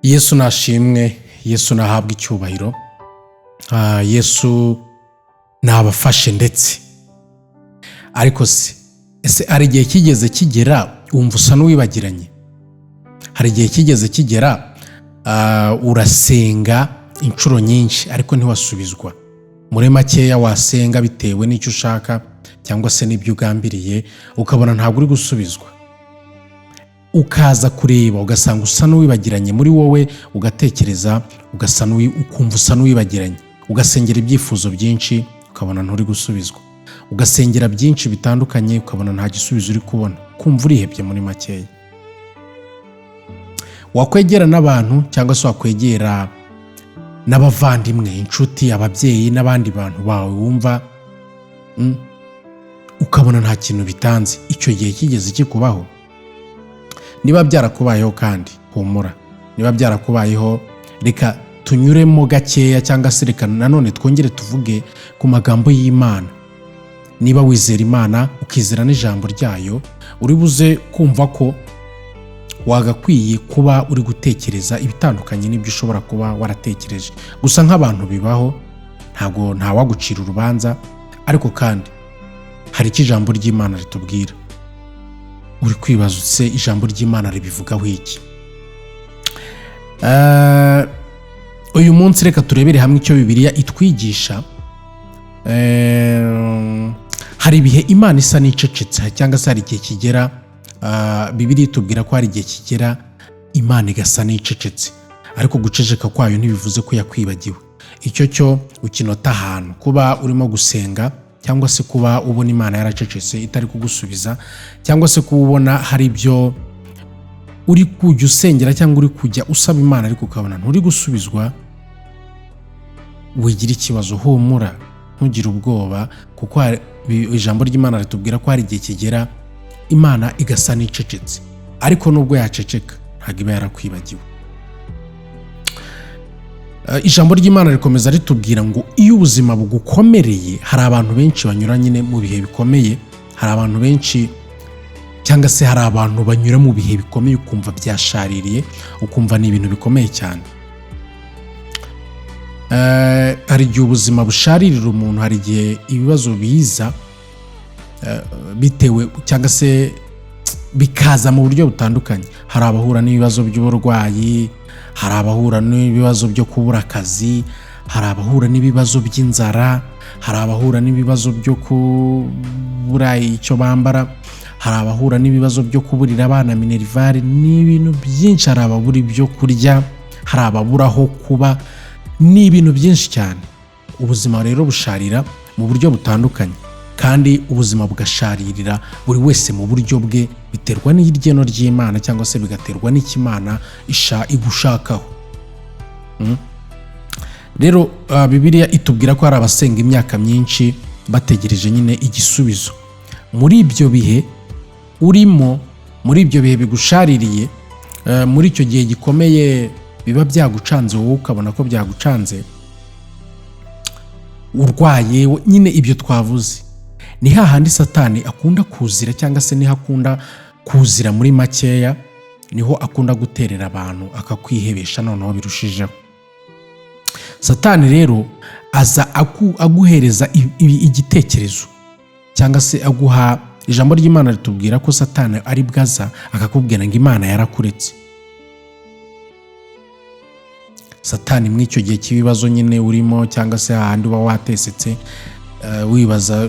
Yesu nashimwe, Yesu nahabwe icyubahiro. Yesu nabafashe ndetse. Ariko se, ese hari igihe kigeze kigera wumva usa n'uwibagiranye? Hari igihe kigeze kigera urasenga inshuro nyinshi ariko ntiwasubizwa? Muri makeya, wasenga bitewe n'icyo ushaka cyangwa se n'ibyo ugambiriye, ukabona ntabwo uri gusubizwa, ukaza kureba ugasanga usa n'uwibagiranye muri wowe, ugatekereza ukumva usa n'uwibagiranye, ugasengera ibyifuzo byinshi ukabona nturi gusubizwa, ugasengera byinshi bitandukanye ukabona nta gisubizo uri kubona, kumva urihebye muri makeya. Wakwegera n'abantu cyangwa se wakwegera n'abavandimwe, inshuti, ababyeyi n'abandi bantu bawe wumva, ukabona nta kintu bitanze. Icyo gihe kigeze kikubaho? Niba byarakubayeho kandi, humura. Niba byarakubayeho, reka tunyuremo gakeya, cyangwa se reka nanone twongere tuvuge ku magambo y'Imana. Niba wizera Imana, ukizera n'ijambo ryayo, uri buze kumva ko wagakwiye kuba uri gutekereza ibitandukanye n'ibyo ushobora kuba waratekereje. Gusa nk'abantu bibaho, ntabwo ntawagucira urubanza, ariko kandi hari icyo ijambo ry'Imana ritubwira. Uri kwibaza utse ijambo ry'Imana ribivugaho iki? Uyu munsi reka turebere hamwe icyo Bibiliya itwigisha. Hari ibihe Imana isa n'icecetse, cyangwa se hari igihe kigera, Bibiliya itubwira ko hari igihe kigera Imana igasa n'icecetse, ariko guceceka kwayo ntibivuze ko yakwibagiwe. Icyo cyo ukinota ahantu kuba urimo gusenga, cyangwa se kuba ubona Imana yaracecetse itari kugusubiza, cyangwa se kuba ubona hari ibyo uri kujya usengera cyangwa uri kujya usaba Imana ariko ukabona nturi gusubizwa, wigira ikibazo. Humura, ntugire ubwoba, kuko ijambo ry'Imana ritubwira ko hari igihe kigera Imana igasa n'icecetse, ariko nubwo yaceceka ntabwo iba yarakwibagiwe. Ijambo ry'Imana rikomeza ritubwira ngo iyo ubuzima bugukomereye, hari abantu benshi banyura nyine mu bihe bikomeye, hari abantu benshi cyangwa se hari abantu banyura mu bihe bikomeye, ukumva byashaririye, ukumva ni ibintu bikomeye cyane. Hari igihe ubuzima busharirira umuntu, hari igihe ibibazo biza bitewe cyangwa se bikaza mu buryo butandukanye. Hari abahura n'ibibazo by'uburwayi, hari abahura n'ibibazo byo kubura akazi, hari abahura n'ibibazo by'inzara, hari abahura n'ibibazo byo kubura icyo bambara, hari abahura n'ibibazo byo kuburira abana minerval. Ni ibintu byinshi. Hari ababura ibyo kurya, hari ababura aho kuba, ni ibintu byinshi cyane. Ubuzima rero busharira mu buryo butandukanye, kandi ubuzima bugasharirira buri wese mu buryo bwe, biterwa n'igeno ry'Imana cyangwa se bigaterwa n'icyo Imana igushakaho. Rero Bibiliya itubwira ko hari abasenga imyaka myinshi bategereje nyine igisubizo. Muri ibyo bihe urimo, muri ibyo bihe bigushaririye, muri icyo gihe gikomeye biba byagucanze, wowe ukabona ko byagucanze, urwaye nyine, ibyo twavuze, ni hahandi Satani akunda kuzira, cyangwa se niho akunda kuzira. Muri makeya, niho akunda guterera abantu akakwihebesha noneho birushijeho. Satani rero aza aguhereza igitekerezo cyangwa se aguha. Ijambo ry'Imana ritubwira ko Satani ari bwaza akakubwira ngo Imana yarakuretse. Satani muri icyo gihe cy'ibibazo nyine urimo, cyangwa se hahandi uba watesetse, wibaza,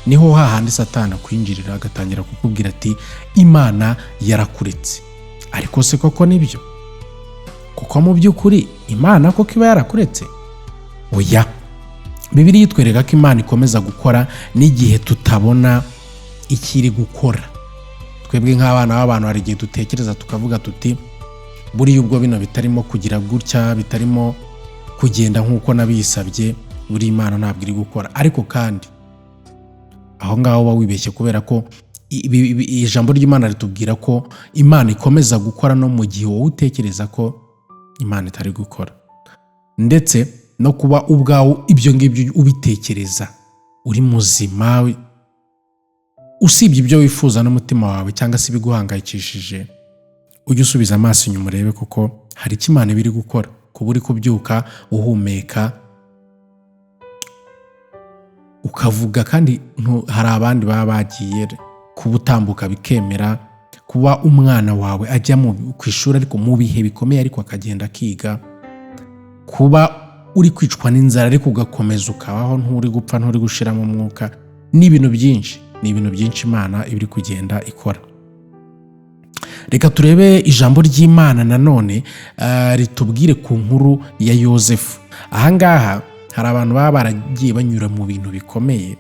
niho hahandi Satani akwinjirira agatangira kukubwira ati: "Imana yarakuretse." Ariko se koko nibyo? Kuko mu by'ukuri Imana koko iba yarakuretse? Oya. Bibiliya itwereka ko Imana ikomeza gukora n'igihe tutabona icyo iri gukora. Twebwe nk'abana b'abantu hari igihe dutekereza tukavuga tuti: "Buriya ubwo bino bitarimo kugira gutya, bitarimo kugenda nk'uko nabisabye, buriya Imana ntabwo iri gukora." Ariko kandi aho ngaho uba wibeshye, kubera ko ijambo ry'Imana ritubwira ko Imana ikomeza gukora no mu gihe wowe utekereza ko Imana itari gukora. Ndetse no kuba ubwawe ibyo ngibyo ubitekereza uri muzima, usibye ibyo wifuza n'umutima wawe cyangwa se ibiguhangayikishije, ujye usubiza amaso inyuma urebe koko. hari icyo Imana iba iri gukora. Kuba uri kubyuka, uhumeka, ukavuga, kandi hari abandi baba bagiye kuba utambuka bikemera, kuba umwana wawe ajya ku ishuri ariko mu bihe bikomeye, ariko akagenda akiga, kuba uri kwicwa n'inzara ariko ugakomeza ukabaho, nturi gupfa, nturi gushiramo umwuka, ni ibintu byinshi, ni ibintu byinshi Imana iba iri kugenda ikora. Reka turebe ijambo ry'Imana nanone ritubwire ku nkuru ya Yosefu. Ahangaha hari abantu baba baragiye banyura mu bintu bikomeye,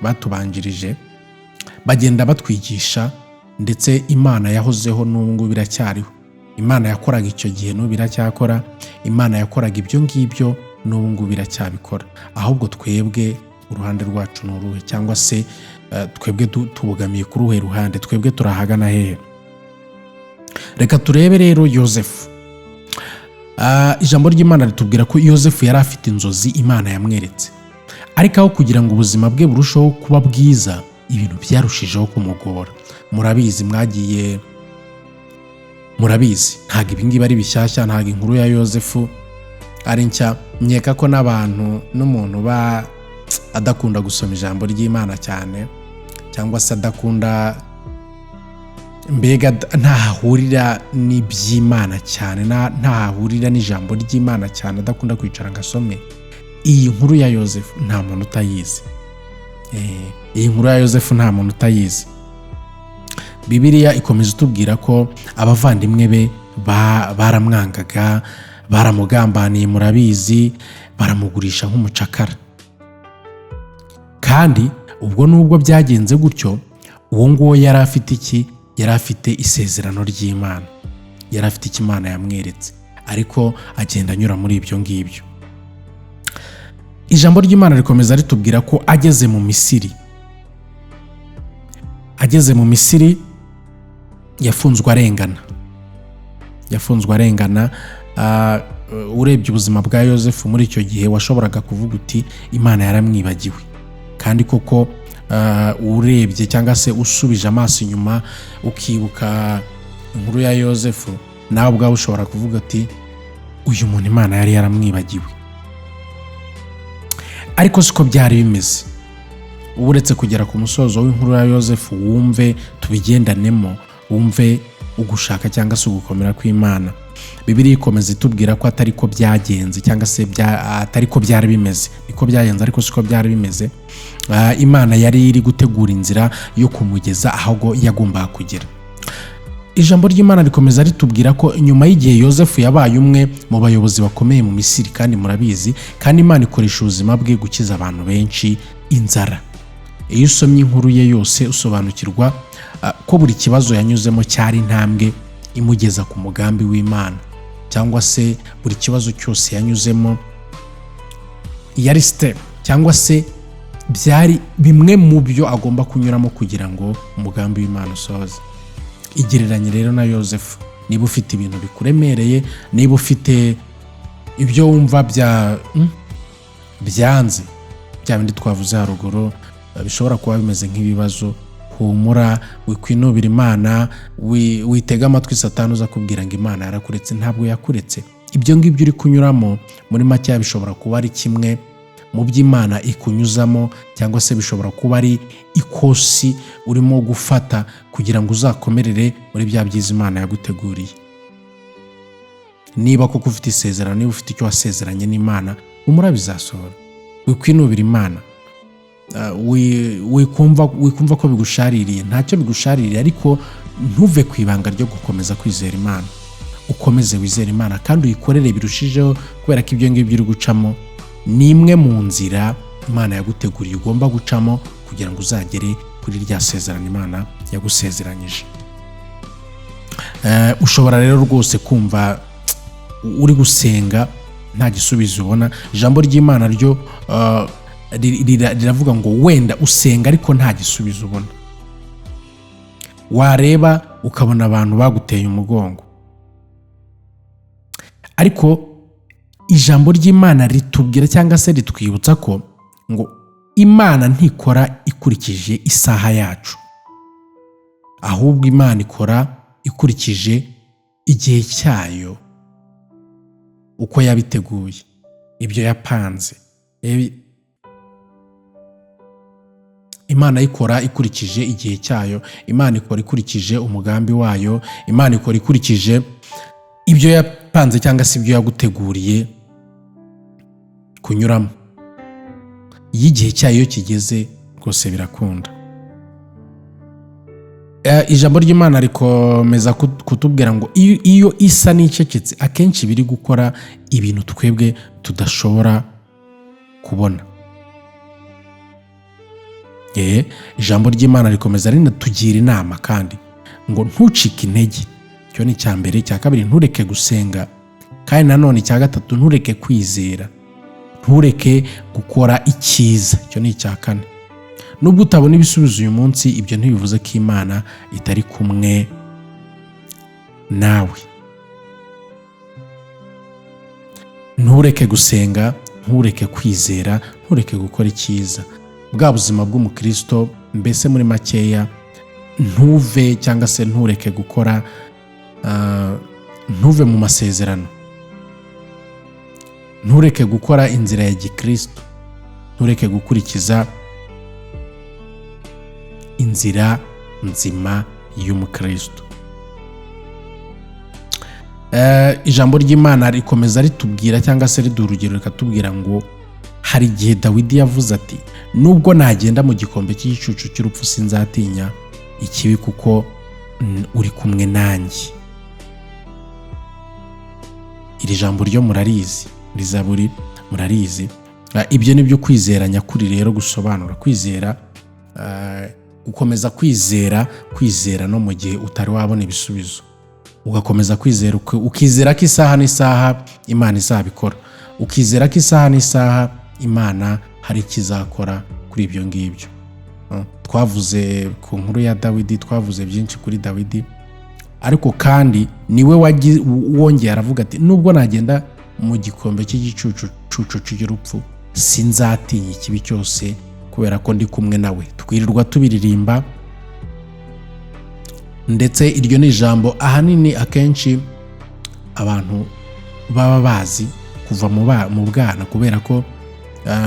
batubanjirije, bagenda batwigisha, ndetse Imana yahozeho, n'ubu ngubu iracyariho. Imana yakoraga icyo gihe, n'ubu iracyakora. Imana yakoraga ibyo ngibyo, n'ubu ngubu iracyabikora. Ahubwo twebwe uruhande rwacu ni uruhe? Cyangwa se twebwe tubogamiye ku ruhe ruhande? Twebwe turahagana hehe? Reka turebe rero Yosefu. Ijambo ry'Imana ritubwira ko Yosefu yari afite inzozi Imana yamweretse, ariko aho kugira ngo ubuzima bwe burusheho kuba bwiza, ibintu byarushijeho kumugora. Murabizi, mwagiye murabizi, ntabwo ibingibi ari bishyashya, ntabwo inkuru ya Yosefu ari nshya. Nkeka ko n'abantu, n'umuntu uba adakunda gusoma ijambo ry'Imana cyane, cyangwa se adakunda, mbega ntahahurira n'iby'Imana cyane, ntahahurira n'ijambo ry'Imana cyane, adakunda kwicara ngo asome iyi nkuru ya Yosefu, nta muntu utayizi. Iyi nkuru ya Yosefu nta muntu utayizi. Bibiliya ikomeza itubwira ko abavandimwe be baramwangaga, baramugambaniye, murabizi, baramugurisha nk'umucakara. Kandi ubwo nubwo byagenze gutyo, uwo nguwo yari afite iki? Yari afite isezerano ry'Imana, yari afite icyo Imana yamweretse, ariko agenda anyura muri ibyo ngibyo. Ijambo ry'Imana rikomeza ritubwira ko ageze mu Misiri yafunzwe arengana, yafunzwe arengana. Urebye ubuzima bwa Yosefu muri icyo gihe, washoboraga kuvuga uti: "Imana yaramwibagiwe." Kandi koko, urebye cyangwa se usubije amaso inyuma, ukibuka inkuru ya Yosefu, nawe ubwawe ushobora kuvuga uti: "Uyu muntu Imana yari yaramwibagiwe." Ariko siko byari bimeze. Uba uretse kugera ku musozo w'inkuru ya Yosefu, wumve tubigendanemo, wumve ugushaka cyangwa se ugukomera kw'Imana. Bibiliya ikomeza itubwira ko atari ko byagenze, cyangwa se atari ko byari bimeze. Niko byagenze, ariko siko byari bimeze. Imana yari iri gutegura inzira yo kumugeza aho yagombaga kugera. Ijambo ry'Imana rikomeza ritubwira ko nyuma y'igihe Yosefu yabaye umwe mu bayobozi bakomeye mu Misiri, kandi murabizi, kandi Imana ikoresha ubuzima bwe gukiza abantu benshi inzara. Iyo usomye inkuru ye yose, usobanukirwa ko buri kibazo yanyuzemo cyari intambwe imugeza ku mugambi w'Imana, cyangwa se buri kibazo cyose yanyuzemo yari step, cyangwa se byari bimwe mu byo agomba kunyuramo kugira ngo umugambi w'Imana usohoze. Igereranye rero na Yosefu. Niba ufite ibintu bikuremereye, niba ufite ibyo wumva byanze, bya bindi twavuze haruguru, bishobora kuba bimeze nk'ibibazo, humura, wikwinubira Imana, witega amatwi Satani uza kubwira ngo Imana yarakuretse. Ntabwo yakuretse. Ibyo ngibyo uri kunyuramo, muri make, bishobora kuba ari kimwe mu byo Imana ikunyuzamo, cyangwa se bishobora kuba ari ikosi urimo gufata kugira ngo uzakomerere muri bya byiza Imana yaguteguriye. Niba koko ufite isezerano, niba ufite icyo wasezeranye n'Imana, humura, bizasohora. Wikwinubira Imana. Wikumva ko bigushaririye. Ntacyo bigushaririye, ariko ntuve ku ibanga ryo gukomeza kwizera Imana. Ukomeze wizere Imana kandi uyikorere birushijeho, kubera ko ibyo ngibyo uri gucamo ni imwe mu nzira Imana yaguteguriye ugomba gucamo kugira ngo uzagere kuri rya sezerano Imana yagusezeranyije. Ushobora rero rwose kumva uri gusenga nta gisubizo ubona. Ijambo ry'Imana ryo riravuga ngo wenda usenga ariko nta gisubizo ubona, wareba ukabona abantu baguteye umugongo, ariko ijambo ry'Imana ritubwira cyangwa se ritwibutsa ko ngo Imana ntikora ikurikije isaha yacu, ahubwo Imana ikora ikurikije Igihe cyayo, uko yabiteguye, ibyo yapanze, Imana ikora ikurikije igihe cyayo, Imana ikora ikurikije umugambi wayo, Imana ikora ikurikije ibyo yapanze cyangwa se ibyo yaguteguriye kunyuramo. Iyo igihe cyayo kigeze, rwose birakunda. Ijambo ry'Imana rikomeza kutubwira ngo iyo isa n'icecetse, akenshi biri gukora ibintu twebwe tudashobora kubona. Ijambo ry'Imana rikomeza rinatugira inama kandi ngo ntucike intege. Icyo ni icya mbere. Icya kabiri, ntureke gusenga. Kandi nanone icya gatatu, ntureke kwizera, ntureke gukora icyiza. Icyo ni icya kane. Nubwo utabona ibisubizo uyu munsi, ibyo ntibivuze ko Imana itari kumwe nawe. Ntureke gusenga, ntureke kwizera, ntureke gukora icyiza. Bwa buzima bw'umukristo mbese muri makeya, ntuve cyangwa se ntureke gukora, ntuve mu masezerano, ntureke gukora inzira ya gikristo, ntureke gukurikiza inzira nzima y'umukristo. Ijambo ry'Imana rikomeza ritubwira cyangwa se riduha urugero, rikatubwira ngo hari igihe Dawidi yavuze ati: "Nubwo nagenda mu gikombe cy'igicucu cy'urupfu, sinzatinya ikibi, kuko uri kumwe nanjye." Iri jambo ryo murarizi, rizaburi murarizi. Ibyo ni byo kwizera nyakuri rero gusobanura. Kwizera, gukomeza kwizera, kwizera no mu gihe utari wabona ibisubizo, ugakomeza kwizera, ukizera ko isaha n'isaha Imana izabikora, ukizera ko isaha n'isaha Imana hari icyo izakora kuri ibyo ngibyo. Twavuze ku nkuru ya Dawidi, twavuze byinshi kuri Dawidi, ariko kandi niwe wongeye aravuga ati: "Nubwo nagenda mu gikombe cy'igicucu cy'urupfu, sinzatinya ikibi cyose, kubera ko ndi kumwe nawe." Twirirwa tubiririmba, ndetse iryo ni ijambo ahanini akenshi abantu baba bazi kuva mu bwana, kubera ko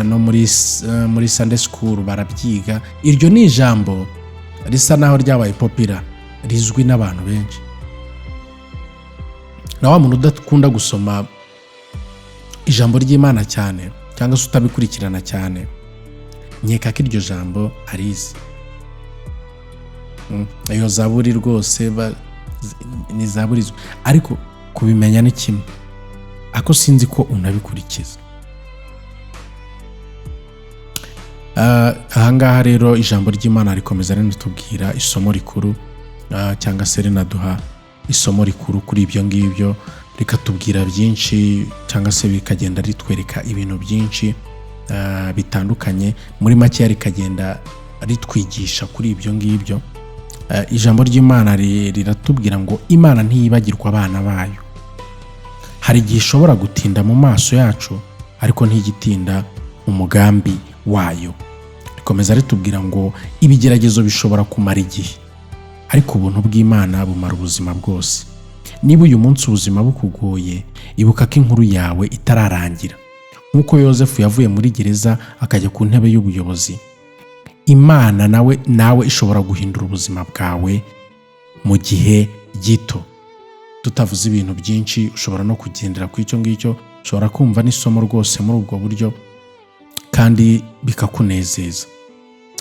no muri Sunday school barabyiga. Iryo ni ijambo risa naho ryabaye popular, rizwi n'abantu benshi. Na wa muntu udakunda gusoma ijambo ry'Imana cyane cyangwa se utabikurikirana cyane, nkeka ko iryo jambo arizi. Iyo zaburi rwose ni zaburi izwi, ariko kubimenya ni kimwe, ako sinzi ko unabikurikiza. Ahangaha rero ijambo ry'Imana rikomeza rinatubwira isomo rikuru, cyangwa se rinaduha isomo rikuru kuri ibyo ngibyo, rikatubwira byinshi cyangwa se bikagenda ritwereka ibintu byinshi bitandukanye. Muri make rikagenda ritwigisha kuri ibyo ngibyo. Ijambo ry'Imana riratubwira ngo Imana ntiyibagirwa abana bayo. Hari igihe ishobora gutinda mu maso yacu, ariko ntigitinda umugambi wayo. Rikomeza ritubwira ngo ibigeragezo bishobora kumara igihe, ariko ubuntu bw'Imana bumara ubuzima bwose. Niba uyu munsi ubuzima bukugoye, ibuka ko inkuru yawe itararangira. Nk'uko Yosefu yavuye muri gereza akajya ku ntebe y'ubuyobozi, Imana nawe ishobora guhindura ubuzima bwawe mu gihe gito. Tutavuze ibintu byinshi, ushobora no kugendera ku icyo ngicyo, ushobora kumva n'isomo rwose muri ubwo buryo kandi bikakunezeza.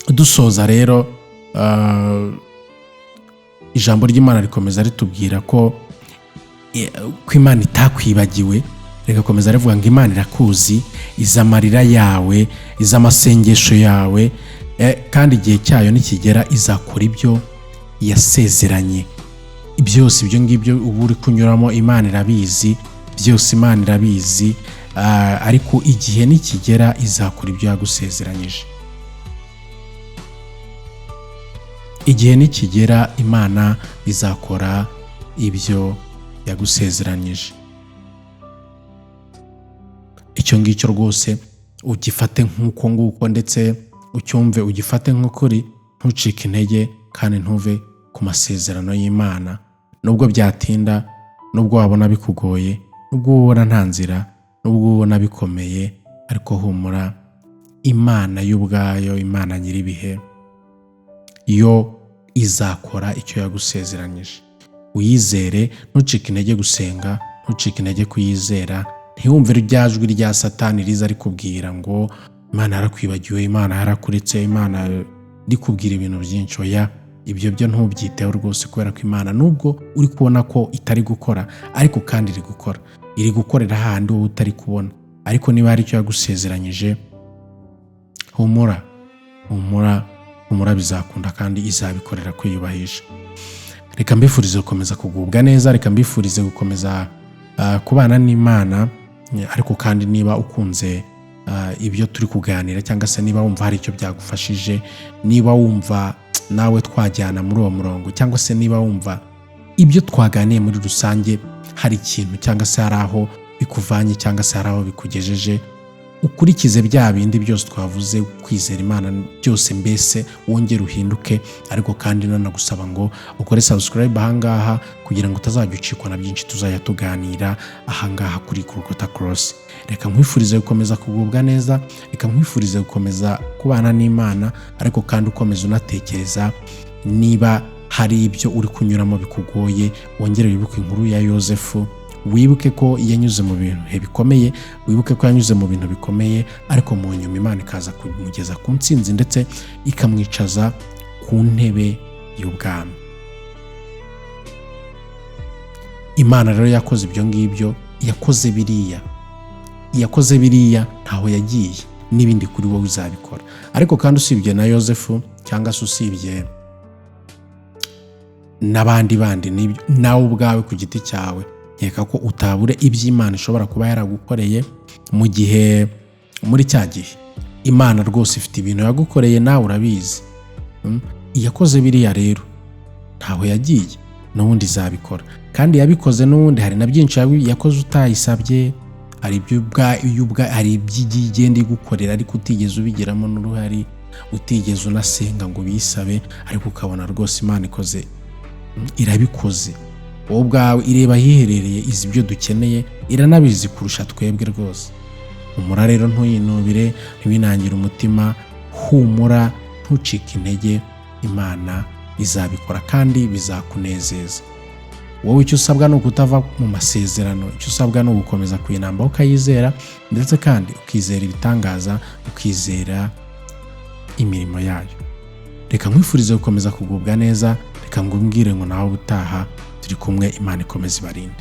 Dusoza rero, ijambo ry'Imana rikomeza ritubwira ko Imana itakwibagiwe. Rigakomeza rivuga ngo Imana irakuzi, izi amarira yawe, izi amasengesho yawe, kandi igihe cyayo nikigera izakora ibyo yasezeranye byose. Ibyo ngibyo uba uri kunyuramo, Imana irabizi byose, Imana irabizi, ariko igihe nikigera izakora ibyo yagusezeranyije. Igihe nikigera Imana izakora ibyo yagusezeranyije. Icyo ngicyo rwose ugifate nk'uko nguko, ndetse ucyumve, ugifate nk'ukuri, ntucike intege kandi ntuve ku masezerano y'Imana nubwo byatinda. Nubwo wabona bikugoye, nubwo ubona nta nzira, nubwo ubona bikomeye, ariko humura, Imana y'ubwayo, Imana nyir'ibihe, yo izakora icyo yagusezeranyije. Uyizere, ntucike intege gusenga, ntucike intege kuyizera, ntiwumve rya jwi rya Satani riza rikubwira ngo Imana yarakwibagiwe, Imana yarakuretse, Imana rikubwira ibintu byinshi. Oya, ibyo byo ntubyiteho rwose, kubera ko Imana nubwo uri kubona ko itari gukora, ariko kandi iri gukora, iri gukorera hahandi wowe utari kubona. Ariko niba hari icyo yagusezeranyije, humura, humura, humura, bizakunda kandi izabikorera kwiyubahisha. Reka mbifurize gukomeza kugubwa neza, reka mbifurize gukomeza kubana n'Imana. Ariko kandi niba ukunze ibyo turi kuganira, cyangwa se niba wumva hari icyo byagufashije, niba wumva nawe twajyana muri uwo murongo, cyangwa se niba wumva ibyo twaganiye muri rusange hari ikintu cyangwa se hari aho bikuvanye cyangwa se hari aho bikugejeje, ukurikize bya bindi byose twavuze, kwizera Imana byose, mbese wongere uhinduke. Ariko kandi nanagusaba ngo ukore subscribe ahangaha kugira ngo utazajya ucikwa na byinshi tuzajya tuganira ahangaha kuri Golgotha Cross. Reka nkwifurize gukomeza kugubwa neza, reka nkwifurize gukomeza kubana n'Imana, ariko kandi ukomeza unatekereza niba hari ibyo uri kunyuramo bikugoye, wongere wibuke inkuru ya Yosefu, wibuke ko yanyuze mu bintu bikomeye, wibuke ko yanyuze mu bintu bikomeye, ariko mu nyuma Imana ikaza kumugeza ku ntsinzi ndetse ikamwicaza ku ntebe y'ubwami. Imana rero yakoze ibyo ngibyo, yakoze biriya, yakoze biriya, ntaho yagiye, n'ibindi kuri wowe uzabikora. Ariko kandi usibye na Yosefu cyangwa se usibye n'abandi bandi, nawe ubwawe ku giti cyawe, nkeka ko utabure iby'Imana ishobora kuba yaragukoreye mu gihe, muri cya gihe. Imana rwose ifite ibintu yagukoreye, nawe urabizi. Iyakoze biriya rero ntaho yagiye, n'ubundi izabikora, kandi yabikoze n'ubundi. Hari na byinshi yakoze utayisabye, hari hari ibyo igiye igenda igukorera ariko utigeze ubigiramo n'uruhare, utigeze unasenga ngo ubisabe, ariko ukabona rwose Imana ikoze, irabikoze. Wowe ubwawe ireba ahiherereye, izi ibyo dukeneye, iranabizi kurusha twebwe rwose. Humura rero, ntuyinubire, ntiwinangire umutima, humura, ntucike intege, Imana izabikora kandi bizakunezeza. Wowe icyo usabwa ni ukutava mu masezerano, icyo usabwa ni ugukomeza kuyinamba ukayizera, ndetse kandi ukizera ibitangaza, ukizera imirimo yayo. Reka nkwifurize gukomeza kugubwa neza, reka ngumbwire ngo nawe ubutaha turi kumwe, Imana ikomeze ibarinde.